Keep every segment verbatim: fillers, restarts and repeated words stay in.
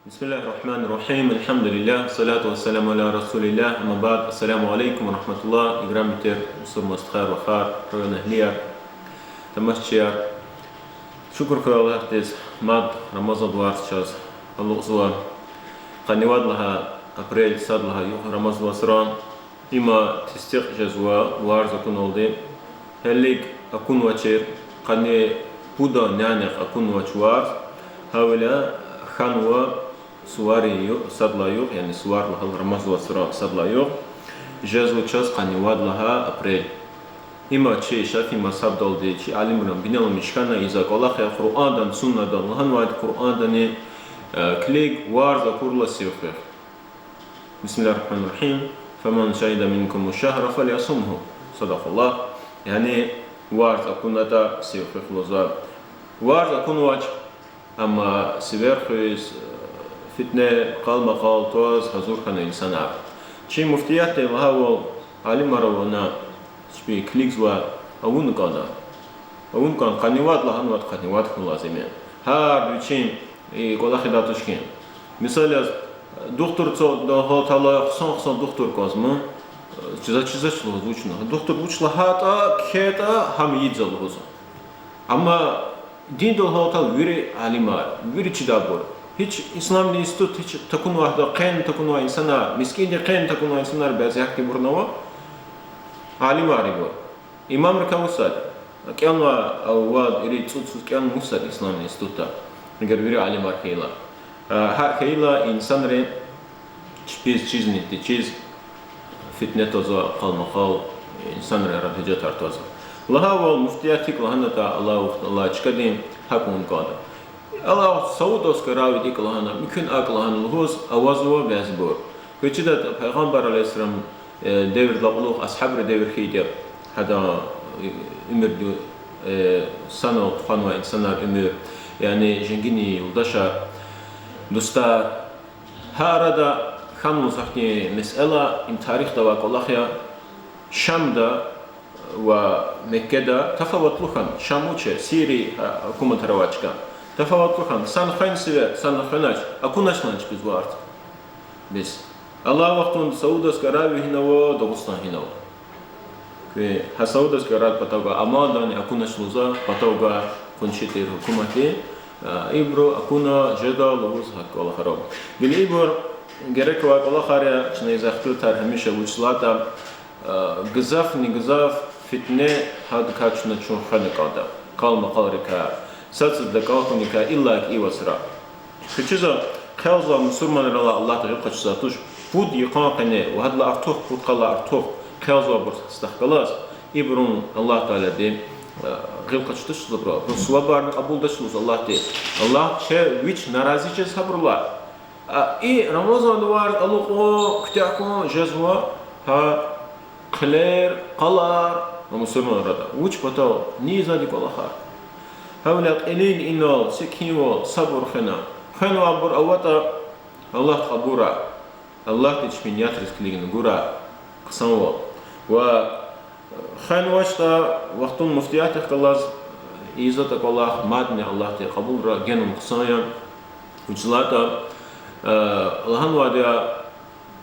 بسم الله الرحمن الرحيم. الحمد لله، الصلاة والسلام على رسول الله. أما بعد. السلام عليكم ورحمة الله. Играми тир мусурман стхаяр, вахар, район агьлияр, тамашачияр. Шукур хьуй Аллагьдиз, мад Рамазан варз чаз алукьзава. Къанни вад лагьай апрель, сад лагьай югъ Рамазан вацра. Има тестикь жезва варз акуналди. Гьелелиг акунвачир, къанни пуд нянихъ акунвач варз, гьавиляй хьанва суварин ю-, сад лагьай югъ, яни сувар лагьайла Рамазан вацра сад лагьай югъ, жезва чаз къанни вад лагьай апрель. Има чи ШафиӀи мазгьабдалди, чи алимрин бинеламиш хьана ийизвай кӀвалах я, Къуръандан, суннадан лагьанвайди, Къуръандани, э, килиг, варз акурла сив хуьх. بسم الله الرحمن الرحيم. فمن شهد منكم الشهر فليصمه. صدق الله. Яни варз акунатӀа сив хуьх лугьузва. Варз акунвач, амма сивер хуьз, фитне, къалмакъал тваз гьазур хьана инсанар. Чи муфтиятди лагьайвал, алимар авуна, чпи килигзава, авуна кӀанда. Авуна кӀан, къанни вад лагьанватӀа, къанни вад хьун лазим я. Гьар вичин и кӀвалах ийидай туш хьи. Мисал яз, духтурдал гьалтайла хъсан-хъсан духтур кӀанзма, чизвач, чизвач лугьуз вучна. Духтур вуч лагьайтӀа, кхьейтӀа, гьам ийидзава лугьузва. Амма диндал гьалтайла вири алимар, вири чидайбур. Гьич исламдин институт, гьич такунвай, гьада къени такунвай инсанар, мискӀинда къени такунвай инсанар бязи гьахьтинбурни ава, алимар ибур. Имамрикай вуч сад? КӀелнавай, а, вад, ирид, цӀуд йисуз кӀелна вуч сад исламдин институтда, эгер вири алимар хьайила. А, гьакӀ хьайила инсанри чпиз чизни течиз, фитне твазва, къалмакъал, инсанрин арадин гьуьжетар твазва. Лагьайвал, муфтият икӀ лагьанатӀа, алай вахт, алай чкадин гьакӀ авун кӀанда. Алай вахт Саудовская Аравияди икӀ лагьана, муькуьн акӀ лагьана лугьуз авазва бязибур. Квез чидатӀа, Пайгъамбар عليه السلام, э, девирдилай кьулухъ асгьабрин девир хьайиди я, гьадан, э, уьмуьрди, э, санал тухванвай инсанар уьмуьр, яни женгини юлдашар, дустар. Гьа арада хьанваз гьахьтин месэла, им тарихда авай кӀвалах я, Шамда ва Меккеда тафаватлу хьана, Шам вуч я, Сирия, а, гьукуматар авай чка. Тафаватлу хьана, санал хвена сивер, санал хвенач, акунач лагьана чпиз варз. Бес. Алай вахтунда Саудовская Аравия гьинава, Дагъустан гьинава. Квез гьа Саудовская Аравия патав гвай Аммандани акунач лугьузва, патав гвай къунши тир гьукуматди, а, ибуру акуна жеда лугьуз гьа кӀвалахар ава. Гила ибур герек авай кӀвалахар я, чна ийизвай ихтилатар гьамиша вучиз лагьайтӀа, а, гзафни-гзаф фитне гьадакай чна чун хвена кӀанда. Къалмакъалрикай, сад-садаз дакӀан хьуникай, иллаки и вацра. Квез чизва, хъелзавай мусурманрилай Аллагьди гъил къачузвай туш, пуд йикъан къене ва гьадалай артух, пуд къалай артух хъелзавайбур стахкалаз, ибурун Аллагь Таалади, э, гъил къачудач лугьузва абуру, абурун сувабарни кьабулдач лугьузва Аллагьди. Аллагь чи вич нарази жез гьабурулай. А, и Рамазан варз алукьун, куьтягь хьун жезва гьа хъилер, къалар ва мусурманрин арада. Вуч патал? Ни ийизвайди кӀвалахар. Гьавиляй кьилел инал, секинвал, сабур хвена. Хвенвайбур аватӀа, Аллагьди кьабулрай. Аллагьди чпин ниятриз килигна гурай хъсанвал. Ва хвенвачтӀа, вахтунда муфтиятдихъ галаз ийизватӀа кӀвалах, мадни Аллагьди кьабулрай, генани хъсан я. Вучиз лагьайтӀа, э, лагьанвайди я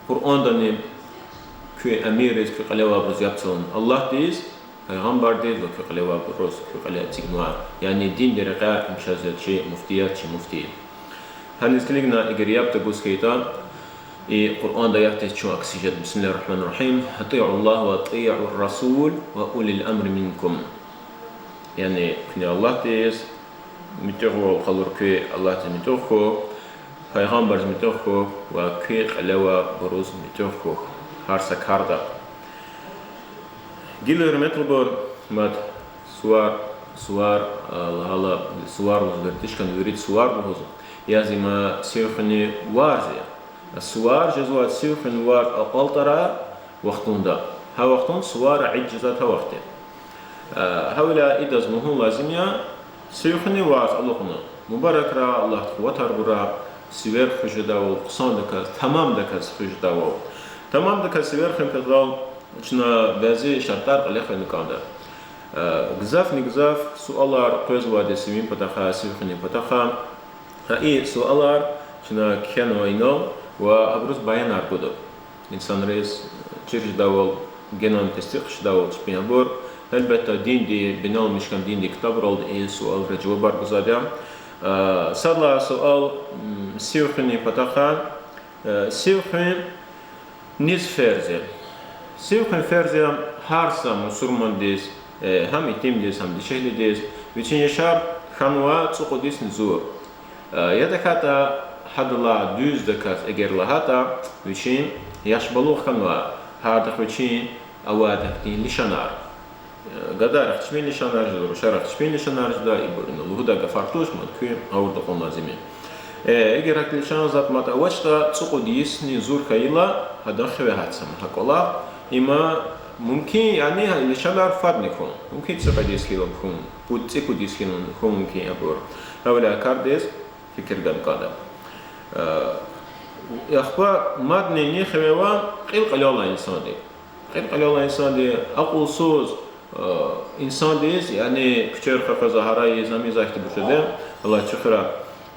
Къуръандани: куь эмирриз, куь кьилевайбуруз яб це лагьана Аллагьдиз, пайгъамбардиз ва куь кьилевайбуруз, куь кьиле эцигнавай. Яни диндин рекьяй им чаз я чи муфтият, чи муфтий. Гьаниз килигна, эгер яб тагуз хьайитӀа, и Къуръандин аятдиз чун акси жеда: بسم الله الرحمن الرحيم، أطيعوا الله وأطيعوا الرسول وأولي الأمر منكم. Яни куьне Аллагьдиз муьтӀуьгъвал къалур, куьне Аллагьдиз муьтӀуьгъ хьухь, пайгъамбардиз муьтӀуьгъ хьухь ва куь кьилевайбуруз муьтӀуьгъ хьухь гьар са карда. Гила, гьуьрметлубур, мад сувар, сувар, а, лагьайла, сувар лугьуз вердиш хьана, вирида сувар лугьуз, яз има сив хуьнин варз я. Сувар жезвай сив хуьнин варз акьалтӀарай вахтунда. Гьа вахтунда суварин ийид жезвай вахт я. Э, гьавиляй идаз лугьун лазим я сив хуьнин варз алукьна. Мубаракрай, Аллагьди къуватар гурай, сивер хуьз жедайвал, хъсандаказ, тамамдаказ хуьз жедайвал. Тамамдаказ сивер хуьн патал чна бязи шартӀар кьиле хуьнин кӀанда. Э, гзафни-гзаф суалар къвезвайди сивин патахъай, сив хуьнин патахъай. Гьа и суалар Чна кхьенва инал ва абуруз баянар гуда. Инсанриз чир жедайвал, генани тестикь жедайвал чпин абур. Гьелбетда, динди, бинеламиш хьана динди ктабралди и суалриз жавабар гузвайди я. Сад лагьай суал, сив хуьнин патахъай, сив хуьн низ ферз я? Сив хуьн ферз я гьар са мусурмандиз, гьам итимдиз, гьам дишегьлидиз, вичин яшар хьанвай цӀукьуд йисни зур. Я тахьайтӀа гьадалай дуьздаказ эгер лагьайтӀа, вичин яшбалугъ хьанвай, гьардахъ вичин авайди хьтин лишанар. Гадайрахъ чпин лишанар жеда, рушарахъ чпин лишанар жеда, ибурни лугьудай гафар туш, мад куьн гъавурда кьун лазим я. Эгер гьахьтин лишан затӀ-матӀ авачтӀа, цӀукьуд йисни зур хьайила, гьадан хиве гьатзама гьа кӀвалах. Има мумкин, яни гьа лишанар фадни хьун, мумкин цӀикьвед йис хьайила хьун, пуд-цӀикьуд йис хьайила хьун мумкин я абур. Гьавиляй кардиз фикир гана кӀанда. Ахпа мадни ни хиве ава? Кьил кьилелай инсанди. Кьил кьилелай инсанди, акьулсуз инсандиз, яни куьчерихъ къекъвез гьарайиз, ам ийиз, ахьтинбур жеда, Аллагь чухрай.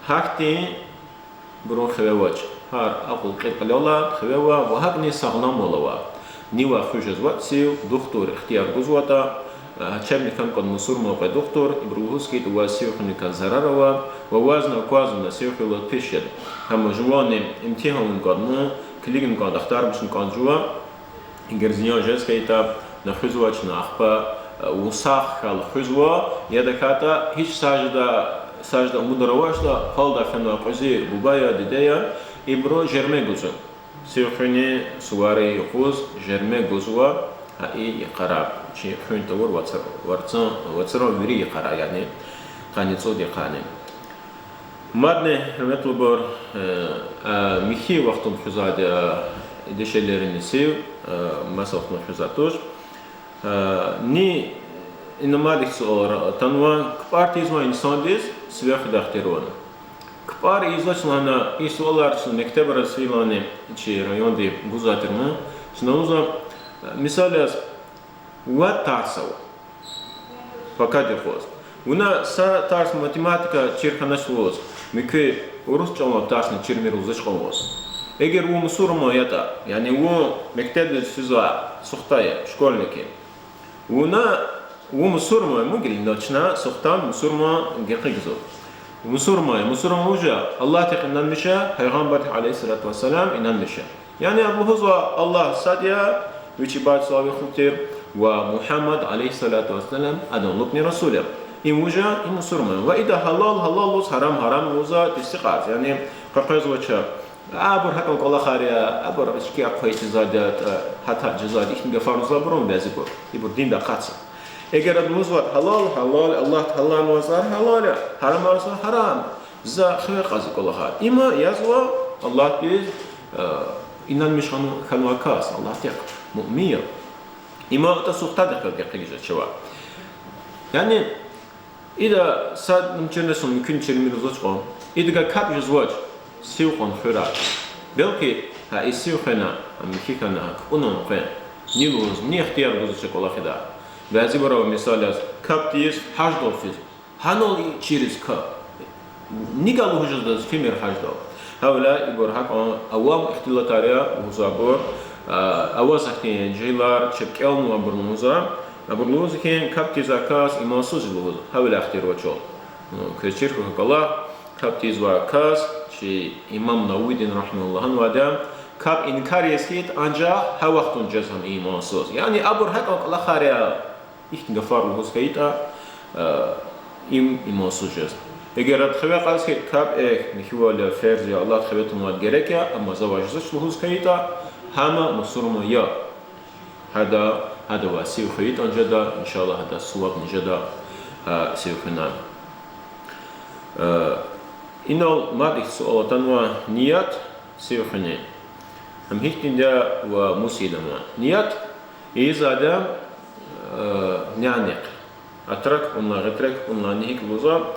Гьахьтинбурун хиве авач. Гьар акьул кьил кьилелай хиве ава ва гьакӀни сагъламвал ава. Нивай хуьз жезватӀа сив, духтур ихтияр гузватӀа, чебни хьана кӀанда мусурман кьве духтур, ибуру лугьуз хьайитӀа, ваз сив хуьникай зарар ава ва вазни аквазва сив хуьлуьз пис жеда. Гьам жуванни имтигьан авун кӀанда, килигна кӀанда, ахтармишна кӀанда жува. Эгер зиян жез хьайитӀа, на хуьзвач, на ахпа вусах хьайила хуьзва, я тахьайтӀа гьич сажда, сажда умудар авачтӀа, палдай фенвай кьуьзуь буба я, диде я, ибуру жерме гузва. Сив хуьнин сувари юкъуз жерме гузва, гьа и йикъара, чи хуьн тавур вацра-, варцан, вацран вири йикъара, яни къанни цӀуд йикъани. Мадни, гьуьрметлубур, михьи вахтунда хуьзвайди я, дишегьлийрини сив маса вахтунда хуьзвай туш. Ни, ина мад ихьтин суалар атанва: кпӀар тийизвай инсандиз сиве хуьдай ихтияр авани? КпӀар ийизвач лагьана, и суалар чна мектебра сивилани чи районди гузвай тирни, чна лугьузва, мисал яз, вад тарс ава пакад юкъуз. Вуна са тарс математика чир хьанач лугьуз, муькуь урус чӀалан тарсни чирмир лугьузвач кьван лугьуз. Эгер вун мусурман ятӀа, яни вун мектебдиз физвай сухта я, школьник я, вуна, вун мусурман я, мугьил ина чна сухтан мусурман гекъигзава. Мусурман я, мусурман вуж я? Аллагьдихъ инанмиш я, Пайгъамбардихъ, عليه الصلاة والسلام, инанмиш я. Яни ада лугьузва Аллагь сад я, вич ибадатдиз лайихлу тир, ва Мугьаммад, عليه الصلاة والسلام, адан лукӀни расул я. Им вуж я? Им мусурман я. Ва ида гьалал гьалал лугьуз, гьарам гьарам лугьуз тестикьарзава. Яни къекъвезвач, абур гьакӀан кӀвалахар я, абур ички ахъвай чизвайди я, гьатта жезвайди я, ихьтин гафар лугьузва абурун бязибур. Ибур диндай акъатзава. Эгер ада лугьузва гьалал гьалал, Аллагьди гьалал лугьузва гьалал я, гьарам лугьузва гьарам, за хиве кьазва кӀвалахар. Има язва Аллагьдиз инанмиш хьан-, хьанвай кас, Аллагьдихъ муъмин я. Има атӀа сухтадихъ галаз гекъигиз жезвач. Яни ида сад нумчернесун муькуьни чирмир лугьузвач кьван. Идавай капӀ жезвач сив кьван хуьрай. Белки гьа и сив хвена, ам михьи хьана, кпӀуна кьван. Ни лугьуз, ни ихтияр гузвач а кӀвалахида. Бязибуру, мисал яз, капӀ тийиз гьаждал физ. Гьанал и чириз капӀ. Ни галаз лугьуз жезвач фимир гьаждал. Гьавиляй ибур гьакӀан авам ихтилатар я лугьузва абур, аваз ахьтин жегьилар, чеб кӀелнава абур лугьузва. Абур лугьуз хьи, капӀ тийизвай кас имансуз я лугьуз, гьавиляй ихтияр авачир. Квез чир хьухь кӀвалах, капӀ тийизвай кас, чи имам Нававиди رحمه الله лагьанвайди я, капӀ инкар ийиз хьайитӀа, анжах гьа вахтунда жез гьам имансуз. Яни абур гьакӀан кӀвалахар я, ихьтин гафар лугьуз хьайитӀа, им имансуз жез. Эгер ада хиве кьаз хьайитӀа капӀ, эхь, михьивал я, ферз я, Аллагьди хиве тунвайди герек я, амма за ваз жезвач лугьуз хьайитӀа, гьам мусурман я. Гьада, гьадавай сив хуьйтӀани жеда, إن شاء الله, гьадаз сувабни жеда, сив хуьна. Инал мад ихьтин суал атанва: ният сив хуьнин гьам гьихьтинди я ва мус ийида ам? Ният ийизвайди я нянихъ, атра кпӀунилай, гъетре кпӀунилай, ни гьикӀ лугьузва,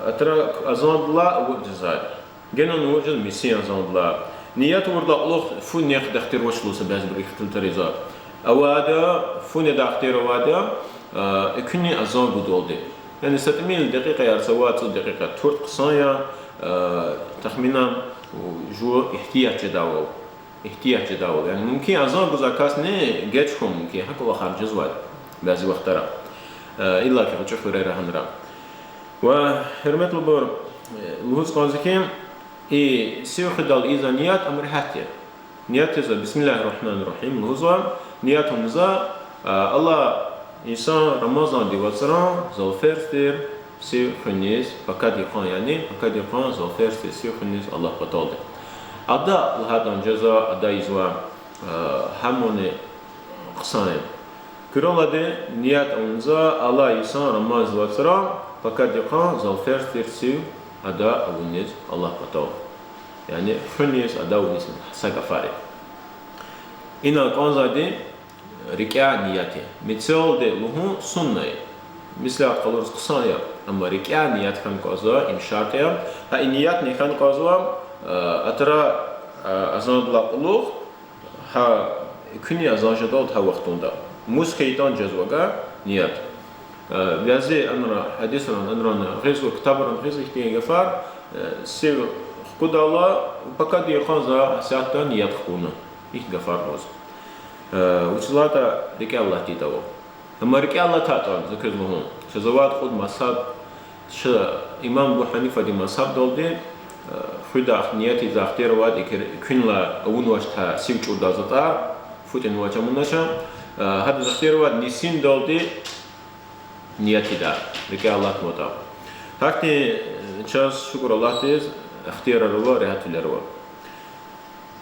атра азандилай вуч жезвайди. Генани вуч жез мисан азандилай. Ният авурдалай кьулухъ фу нихъ дехтир авач лугьуз са бязибуру ихтилатар ийизва. Авайди я, фу недай ихтияр авайди я, экуьнин азан гудалди. Яни са тӀимил декьикьаяр, са вад-цӀуд декьикьа туртӀ хъсан я, Тахминан, жув игьтият жедайвал. Игьтият жедайвал. Яни мумкин азан гузвай касни геж хьун мумкин, гьа кӀвалахар жезвайди бязи вахтара. Иллаки гъвечӀи хуьрера гьанра. Ва, гьуьрметлубур, лугьуз кӀанзава хьи, и сив хуьдайдал ийизвай ният ам регьят я. Ният ийизва بسم الله الرحمن الرحيم лугьузва, ният авунва за, Аллагь, инсан Рамазандин вацран зал ферз тир сив хуьниз, пакад йикъан, яни пакад йикъан зал ферз тир сив хуьниз Аллагь паталди. Ада лагьайтӀани жезва, ада ийизва, гьамни хъсан я. Куьрелди ният авунва за, Аллагь, инсан Рамазандин вацран пакад йикъан зал ферз тир сив ада авуниз Аллагь патал. Яни хуьниз ада авуниз, са гафари. Инал кӀанзавайди рикӀяй ният я. Мецелди лугьун сунна я. Меслят къалуриз хъсан я, амма рикӀяй ният хьана кӀанзава, им шартӀ я. Гьа и ниятни хьана кӀанзава, атара азандилай кьулухъ, гьа экуьнин азан жедалди гьа вахтунда. Мус хьайитӀани жезва гьа ният. Бязи анра гьадисран, анран гъизва, ктабран гъизва ихьтин гафар, сив хкудайла, пакад йикъан за гьасятда ният хкудна. Ихьтин гафар гъиз. Вучиз лагьайтӀа рикӀел алатдайвал. Амма рикӀел алатайтӀани, за квез лугьун, чаз авайди кьуд мазгьаб, ша имам Абу Гьанифадин мазгьабдалди, хуьдай ах-, ният ийиз ихтияр авайди, эгер экуьнилай авунвачтӀа сив чӀурдай затӀар, фу тӀуьнвач, амунач, гьадаз ихтияр авайди нисиндалди ният ийидай, рикӀел алатнаватӀа. Гьахьтин чаз, шукур Аллагьдиз, ихтиярар ава, регьятвилер ава.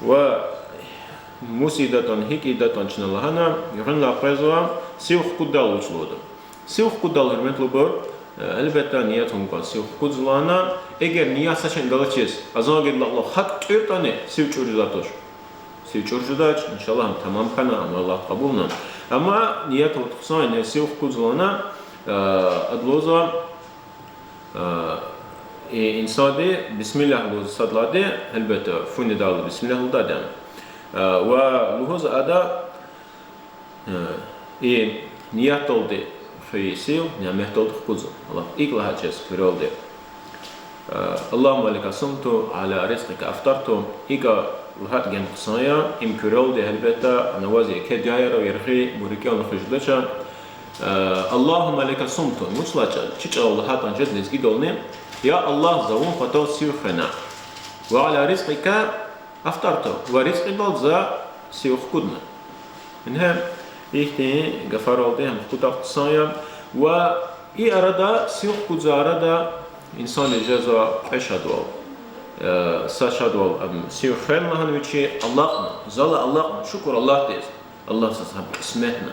Ва мус ийидатӀани, гьикӀ ийидатӀани чна лагьана, гуьгъуьнлай къвезва, сив хкудайла вуч лугьуда. Сив хкудайла, гьуьрметлубур, гьелбетда, ният авун кӀан сив хкудзава лагьана, эгер ният са шейни галачиз, азан гайидалай кьулухъ гьакӀ тӀуьртӀани, сив чӀур жезвач. Сив чӀур жедач, иншаллагь, ам тамам хьана, ам Аллагьди кьабулна. Амма ният авун хъсан я, сив хкудзава лагьана, ада лугьузва, и инсанди бисмиллагь лугьуз сад лагьайди, гьелбетда, фу недайла бисмиллагь лугьудайди я. Ва лугьуз ада, и ниятдалди хвейи сив няметдалди хкудзава. Аллагь, икӀ лагьай чаз куьрелди: اللهم لك صمت وعلى رزقك أفطرت. ИкӀ лагьайтӀа гена хъсан я, им куьрелди, гьелбетда, ана аваз еке дуьаяр ава, яргъи, мурикӀелни хуьз жедач. اللهم لك صمت, вуч лагьай чӀал, чи чӀалал лагьайтӀани жеда лезгидални: я Аллагь, за вун патал сив хвена. وعلى رزقك أفطرت, ва ризкьидалди за сив хкудна. Ингье, ихьтин гафаралди гьам хкудайла хъсан я. Ва и арада, сив хкудзавай арада инсанриз жезва кьве шадвал. Са шадвал, ам сив хвена лагьана вичи, алакьна, зала алакьна, шукур Аллагьдиз, Аллагьди заз гьам кьисметна.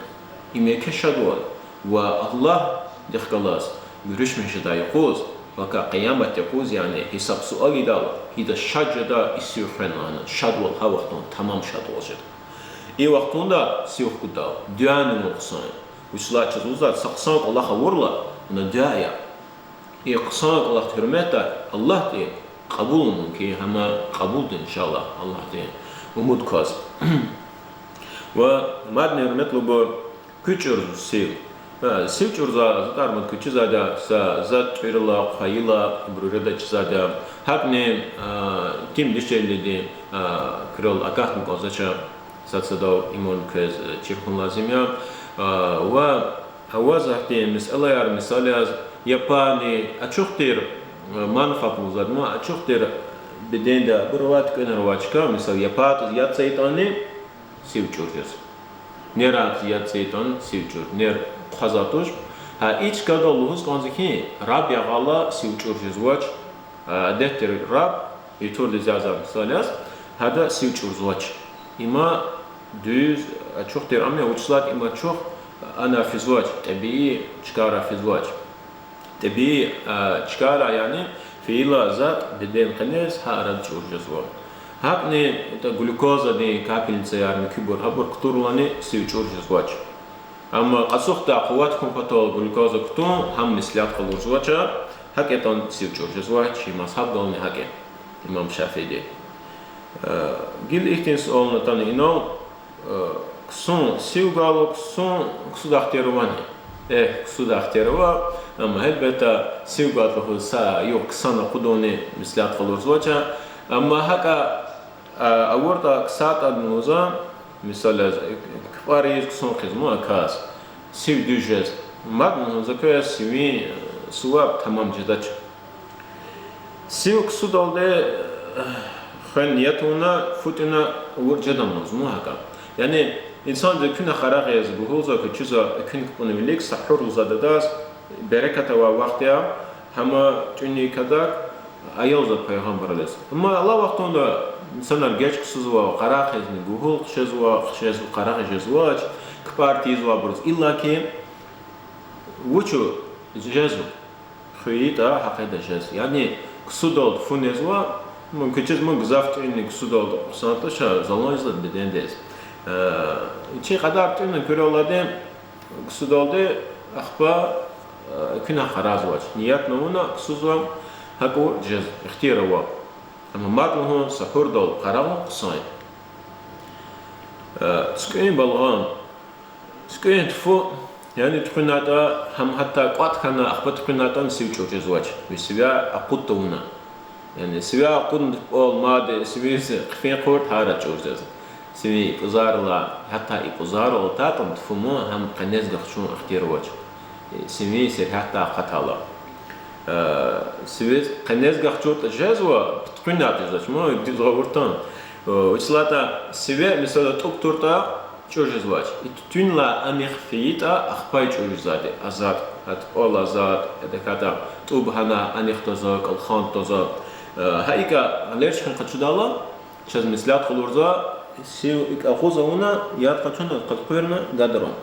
Им еке шадвал я. Ва Аллагьдихъ галаз гуьруьшмиш жедай юкъуз, вака къиямат юкъуз, яни гьисаб-суал ийидайла, идаз шад жеда и сив хвена лагьана, шадвал гьа вахтунда тамам шадвал жеда. И вахтунда сив хкудайла дуьани авун хъсан я. Вучиз лагьайтӀа чаз лугьузвайди, са хъсан кӀвалах авурла, вуна дуьа ая. И хъсан кӀвалахдин гьуьрметдай Аллагьди кьабулун мумкин, гьам кьабулда, иншаллагь, Аллагьдин умуд кваз. Ва мадни, гьуьрметлубур, куь чӀурзава сив. Сив чӀурзавай затӀар мад куь чизвайди я, са затӀ тӀуьрла, хъвайила, ибур уьреда чизвайди я. ГьакӀни итим дишегьлидин куьрелди агатна кӀанзавач, сад-садав иман квез чир хьун лазим я. Ва аваз гьахьтин месэлаяр, мисал яз, япани ачух тир, манфа лугьузвайди ма, ачух тир беденда, абур авай, туькӀвенар авай чка, мисал, япайтӀа яд цайитӀани, сив чӀур жез. НерайтӀа яд цайитӀани, сив чӀур, нер хъвазвай туш. Гьа и чкадал лугьуз кӀанзава хьи, раб ягъайла сив чӀур жезвач. Адет тир раб, ютурди зязан, мисал яз, гьада сив чӀурзавач. Има дуьз ачух тир ам я, вучиз лагьайтӀа им ачух анай физвач, тӀебии чкайрай физвач. ТӀебии чкайрай, яни фейила затӀ беден къенез гьа арада чӀур жезва. ГьакӀни, это, глюкозадин капельницаяр, муькуьбур, гьабур кутурлани сив чӀур жезвач. Амма кьацӀухдай къуват хьун патал глюкоза кутун, гьам меслят къалурзавач, гьакӀ ятӀани сив чӀур жезвач, и мазгьабдални гьакӀ я, имам ШафиӀиди. Гила ихьтин суални атана инал, ксун сив гайила, ксун, ксудай ихтияр авани? Эхь, ксудай ихтияр ава, амма гьелбетда, сив гватӀа лугьуз са югъ ксана акъудунни меслят къалурзавач. Амма гьакӀа, а, авуртӀа, ксатӀани лугьузва, мисал яз, кпӀар ийиз ксун хъийиз ман а кас, сив дуьз жез. Мад лугьун за квез сивин, э, суваб тамам жедач. Сив ксудалди, э, хвен ният авуна, фу тӀуьна, авур жеда лугьуз ман гьакӀа. Яни инсандиз экуьнахъ къарагъиз, гуьгьуьлзавай, кучузва, экуьн кпӀуна вилик, сагьур лугьузвайди адаз, берекат авай вахт я, гьама тӀуьнни кадак, аялзава пайгъамбардиз. Амма алай вахтунда инсанар геж ксузва, къарагъизни гуьгьуьл хъжезва, хъжез-, къарагъиз жезвач, кпӀар тийизвайбуруз. Иллаки вуч жезва? ХуьйтӀа гьакъеда жез. Яни ксудалди фу незва, ман кучуз ман гзаф тӀуьнни ксудалди хъсан туш, залан ийизва бедендиз. Э, чи кьадар тӀуьна куьрелди ксудалди, ахпа, э, экуьнахъ къарагъзавач. Ниятни авуна ксузва, гьакӀ жез, ихтияр ава. Амма мад лугьун сагьурдал къарагъун хъсан я. Э, цуькӀуьн балгъан. ЦуькӀуьн туфу, яни туьхуьнайтӀа, гьам гьатта кӀватӀ хьана, ахпа туьхуьнайтӀани сив чӀур жезвач, ви сивяй акъуд тавуна. Яни сивяй акъудна тупӀал мад сивиз хъфин хъувуртӀа, гьарда чӀур жез. Сивин ипӀузарилай, гьатта ипӀузарал атайтӀани туфу ман, гьам къенез гахчун ихтияр авач. Сивин сергьятдай акъатайла. Э, сивиз къенез гахчуртӀа жезва, туьхуьнайтӀа жезвач ман, дуьз гъавурда тан. Э, вучиз лагьайтӀа сиве, месела, тӀуб туртӀа, чӀур жезвач. И туьтуьнилай анихъ фейитӀа, ахпа чӀур жезвайди я. Азад, гьа тупӀал азад, я тахьайтӀа тӀуб гьана анихъ твазва, кӀалхан твазва. Э, гьа икӀа гъилер чуьхуьн къачудайла, чаз меслят къалурзава, сив икӀ агъуз авуна, яд къачуна, къачуна гадарун.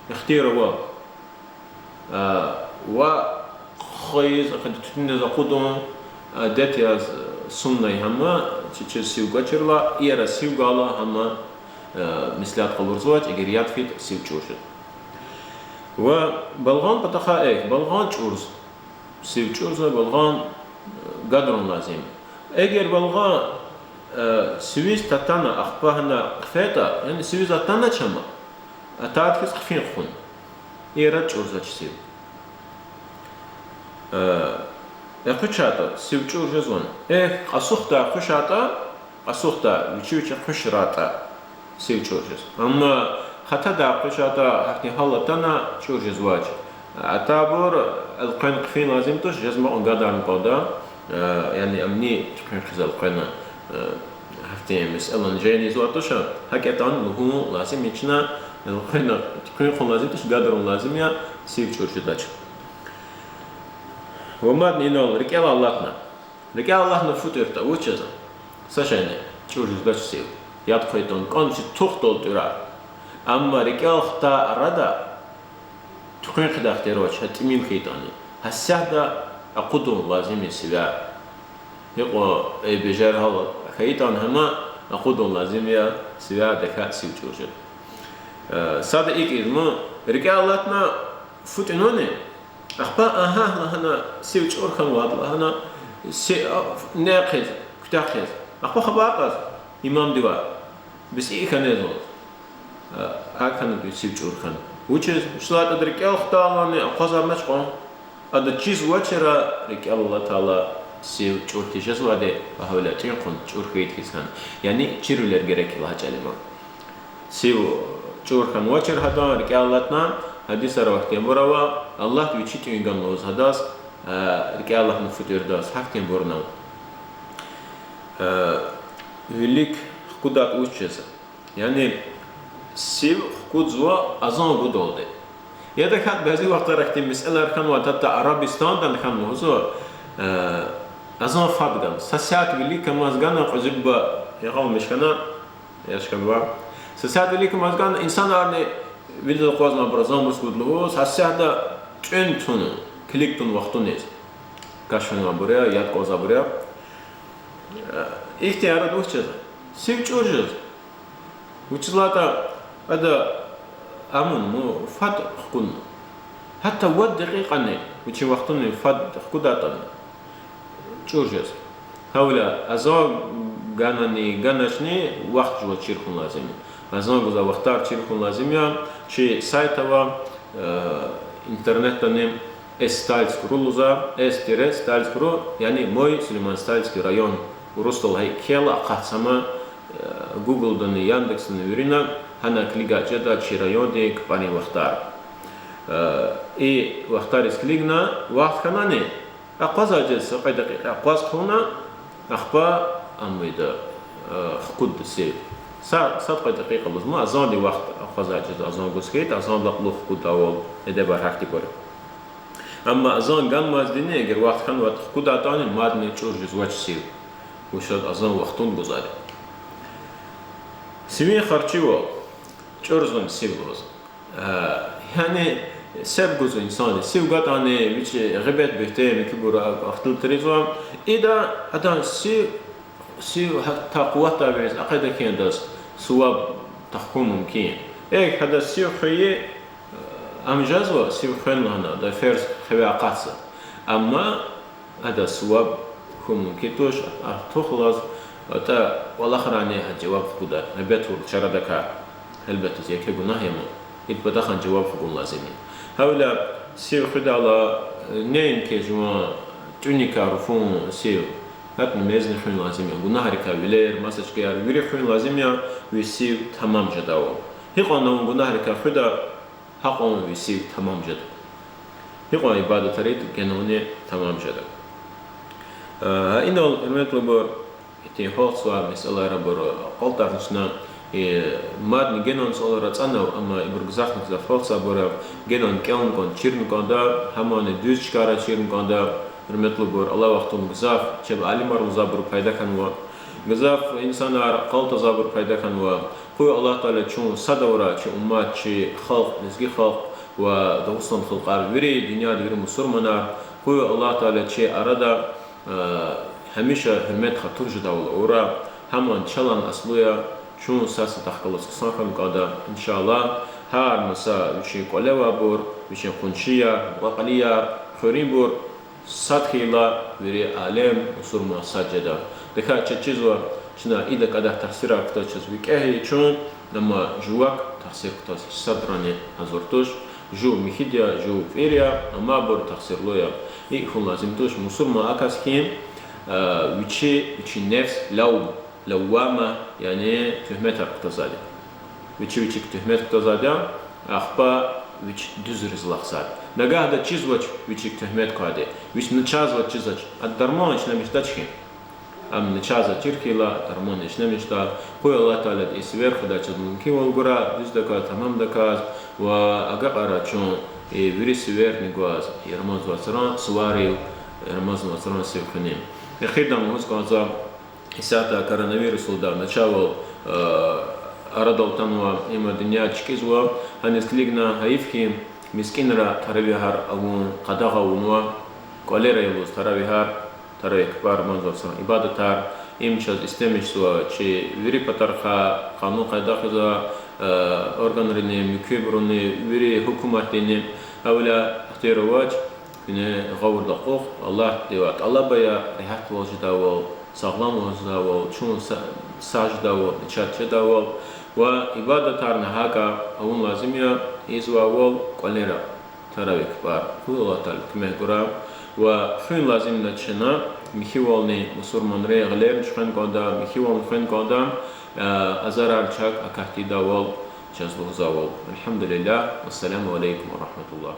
Ихтияр ава. Э, ва хъфиз, ахпа туьтуьниз акъудун, адет яз, сунна я гьам, чи чиз сив гвачирла, иера сив гайила гьам, э, меслят къалурзавач, эгер яд фейитӀа сив чӀур жез. Ва балгъан патахъай, эхь, балгъан чӀурзава. Сив чӀурзава, балгъан, э, гадарун лазим. Эгер балгъан, э, сивиз татана, ахпа гьана хъфейтӀа, яни сивиз атанач гьам, атайди хьиз хъфин хъфун. Иера чӀурзавач сив. Э, экъучайтӀа, сив чӀур жезвани? Эхь, кьасухдай экъучайтӀа, кьасухдай вичи-вичи экъучрайтӀа, сив чӀур жез. Амма хатадай экъучайтӀа, гьахьтин гьал атана, чӀур жезвач. Атайбур элкъвена хъфин лазим туш, жезмай кьван гадарна кӀанда, э, яни амни туьхуьн хъийиз элкъвена, э, гьахьтин месэлани жени ийизвай туш, гьакӀ ятӀани лугьун лазим я чна, элкъвена туьхуьн хъун лазим туш, гадарун лазим я, сив чӀур жедач. Ва мадни инал рикӀелай алатна. РикӀелай алатна фу тӀуьртӀа, вуч жезва? Са шейни чӀур жедач сив. Яд хъвейтӀани, кӀанз чи тухдал тӀуьрай. Амма рикӀел хтай арада туьхуьн хъийидай ихтияр авач, гьа тӀимил хьайитӀани. Гьасятда акъудун лазим я сивяй. Гьикьван, э, бежер гьал хьайитӀани гьам, акъудун лазим я сивяй, дакӀа сив чӀур жез. Э, сада икӀ ийизма, рикӀелай алатна фу тӀуьнани, ахпа агьа лагьана, сив чӀур хьанвайди лагьана, си-, а, нехъиз, куьтягьиз. Ахпа хабар кьаз имамдивай. Бес икӀ хьанезва. А, акӀ хьана сив чӀур хьана. Вучиз? Вучиз лагьайтӀа ада рикӀел хтайлани акъвазарнач кьван. Ада чизвачир, рикӀел алатайла сив чӀур тежезвайди, ва гьавиляй тӀуьн хъун чӀур хьайитӀа хьиз хьана. Яни чирвилер герек я лагьай чӀал я ман. Сив чӀур хьанвачир гьадан, рикӀел алатна, гьадисар гьахьтинбур ава, Аллагьди вичи тӀуьн гана лугьуз гьадаз, а, рикӀел алатна фу тӀуьрдаз, гьахьтинбурни ава. Э, вилик хкудайд вуч жез? Яни сив хкудзава азан гудалди. Яда хьи бязи вахтара ихьтин месэлаяр хьанва, гьатта Арабистанда хьана лугьузва, э, азан фад гана. Са сят виликамаз гана, кьуьзуь буба ягъалмиш хьана, яш хьанва. Са сят виликамаз гана, инсанарни вилиз акъвазнавайбур азанбуруз гуда лугьуз, гьа сятда тӀуьн туна, килиг туна вахтуниз. Каш хьанвайбур я, яд кӀанзавайбур я. Ихьтин арада вуч жез? Сив чӀур жез. Вучиз лагьайтӀа ада амун му фад хкун. Гьатта вад декьикьани, вичин вахтунин фад хкудайтӀани, чӀур жез. Гьавиляй азан ганани, ганачни вахт жува чир хьун лазим я. Азан гузвай вахтар чир хьун лазим я. Чи сайт ава, э, Интернетдани Эстальск ру лугьузва, Эс тире Стальск ру, яни мой Сулейман-Стальский район. Урусдал гьа кхьейла акъатзама, э, Гуглдани, Яндексдани вирина, гьана килигайди жеда чи райондин кпӀарин вахтар. Э, и вахтариз килигна, вахт хьанани, акъвазайди жеда, са кьве декьикьа акъваз хъувуна, ахпа ам ийида, э, хкудда сив. Са, сад-кьве декьикьа лугьузма, азандин вахт акъвазайди жеда, азан гуз хьайитӀа, азандилай кьулухъ хкуддайвал, эдебар гьахьтинбур. Амма азан ганвайди ни, эгер вахт хьанватӀа хкудайтӀани, мадни чӀур жезвач сив. Вучиз лагьайтӀа азан вахтунда гузвайди. Сивин харчивал чӀурзавани сив лугьуз. Э, яни себ гузва инсанди, сив гатӀани, вичи гъибет-буьгьтен, муькуьбур ахтилтирзава. Ида адан сив, сив гьатта къуватдайвилиз акъеда хьи, адаз суваб тахкун мумкин. Эгер гьадаз сив хвейи, ам жезва, сив хвена лагьана, ада ферз хиве акъатзава. Амма адаз суваб хьун мумкин туш, артухлаз, атӀа кӀвалахрани гьа жаваб хкуда, гъибет авур чарадикай. Гьелбетда, зи еке гунагь я ман, идбадахъни жаваб хгун лазим я. Гьавиляй сив хуьдайла, э, неинки жуван тӀуьникай руфун сив, гьакӀни мезни хуьн лазим я, гунагьрикай вилер, масажкаяр, вири хуьн лазим я, ви сив тамам жедайвал. Гьикьван вун гунагьрикай хуьда, гьакьван ви сив тамам жеда. Гьикьван ибадатар ийидани, генани тамам жеда. Э, гьа инал, гьуьрметлубур, ихьтин гьалтзавай месэлаяр абур акьалтӀарна чна, э, мадни генани суалар ацӀанва, амма ибур гзафни гзаф гьалтзавайбур, генани кӀелна кӀанда, чирна кӀанда, гьамани дуьз чкайра чирна кӀанда, гьуьрметлубур, алай вахтунда гзаф чеб алимар лугьузвайбур пайда хьанва, гзаф инсанар акьалтзавайбур пайда хьанва. Къуй Аллагь Таала чун сад авурай, чи уммат, чи халкь, лезги халкь ва Дагъустан халкьар, вири дуьньяда вири мусурманар, къуй Аллагь Таала чи арада, э, гьамиша гьуьрмет-хатур жедайвал авурай, гьамани чалай аслу я, чун сад садахъ галаз хъсан хьана кӀанда, иншаллагь, гьар маса вичин кӀвале авайбур, вичин къуншияр, кьакьалияр, хуьруьнбур, сад хьайила вири алем, мусурман сад жеда. ТахьайтӀа чаз чизва, чна идакьадай тахсирар кутаз чаз викӀегь я чун, амма жувак тахсир кутаз гьич садрани гьазур туш, жув михьиди я, жув фӀир я, амайбур тахсирлу я. ИкӀ хьун лазим туш, мусурман а кас хьи, э, вичи, вичин нефс, лав-, лаввама, яни туьгьметар кутазвайди. Вичи вичик туьгьмет кутазвайди я, ахпа вич дуьзриз алахъзавайди. Нагагьда чизвач вичик туьгьмет квайди, вич начагъзавач, чизвач, ада дарман ишлемишдач хьи. Ам начагъзавачир хьайила, дарман ишлемишда. Къуй Аллагь Таалади и сивер хуьдай чаз мумкинвал гурай, дуьздаказ, тамамдаказ, ва агакьарай чун и вири сиверни гваз, Ярмаз вацран суварив, Ярмаз вацран сив хуьнин. Эхирдай лугьуз кӀанзава, исятда коронавирус лугьудай начагъвал, э, арадал атанва, има дуьнья чкӀизва, гьаниз килигна гьайиф хьи, мискӀинра таравигьар авун къадагъа авунва, кӀвалера я лугьуз таравигьар, таравигь кпӀар, Ярмаз вацран ибадатар, им чаз истемишзава, чи вири патарихъай къанун-къайда хуьзва, э, органрини, муькуьбуруни, вири гьукуматдини, гьавиляй ихтияр авач, куьне гъавурда акьухна, Аллагьдивай тӀалаб ая, регьятвал жедайвал, сагъламвал жедайвал, чун са-, сагъ жедайвал, начагъ жедайвал, ва ибадатарни гьакӀа авун лазим я, ийизвайвал кӀвалера, таравигь кпӀар, къуй Аллагь Таалади куьмек гурай, ва хуьн лазим я чна, михьивални мусурманрин гъилерни чуьхвена кӀанда, михьивални хвена кӀанда, э, азарар чак акатдайвал, чаз лугьузвайвал. الحمد لله، والسلام عليكم ورحمة الله.